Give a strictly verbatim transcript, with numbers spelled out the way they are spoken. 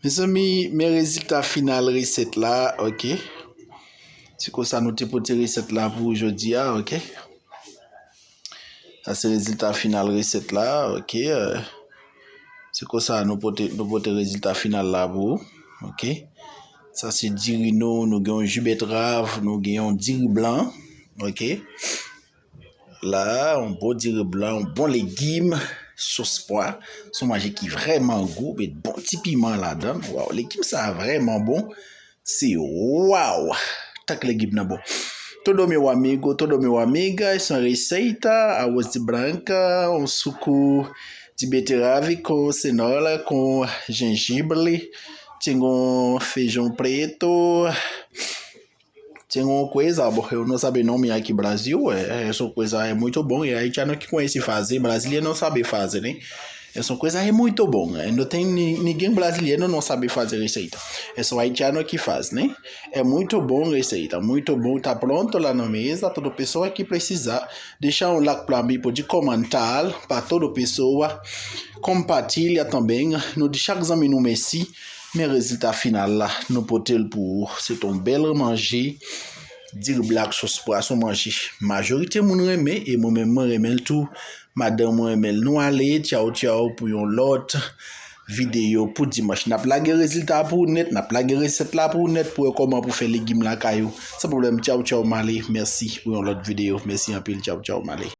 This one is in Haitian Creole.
Mezanmi, men rezilta final resèt la, ok. Se konsa nou te pote resèt la pou jodi a, ok. Sa se rezilta final resèt la, ok. Se konsa nou pote, nou pote rezilta final la pou ou, ok. Sa se diri nou, nou gen yon ji betrav, nou gen yon diri blan, ok. La, yon bon diri blan, yon bon legim, sos pwa. Se yon manje ki vrèman gou, met bon ti piman ladan. Waw, legim sa vrèman bon. Se waw! Tank legim nan bon. Todo meu amigo, todo meu amiga, essa receita, arroz de branca, um suco de beterraba com cenoura, com gengibre, tem um feijão preto, tem um coisa, bom, eu não sabe nome aqui Brasil, é, é, essa coisa é muito bom, e haitiano que conhece fazer, brasileiro não sabe fazer, né? Essa coisa é muito bom, né? Não tem ni-, ninguém brasileiro não sabe fazer receita. É só haitiano que faz, né? É muito bom receita, muito bom. Tá pronto lá na mesa, toda pessoa que precisar, deixa um like pra mim, pode comentar pra toda pessoa, compartilha também, no de Chaques Aminou Messi, men rezilta final la, nou pote l pou ou. Se yon bèl manje. Diri blan ak sos pwa se yon manje majorite moun renmen, e mwen menm mwen renmen l tou. Madanm mwen renmen l. Nou ale, tchaw tchaw pou yon lòt videyo pou dimanch. N ap lage rezilta pou ou nèt, n ap lage resèt la pou ou nèt pou wè kòman pou fè legim lakay ou. San pwoblèm, tchaw tchaw, m ale. Mèsi pou yon lòt videyo. Mèsi anpil, tchaw tchaw, m ale.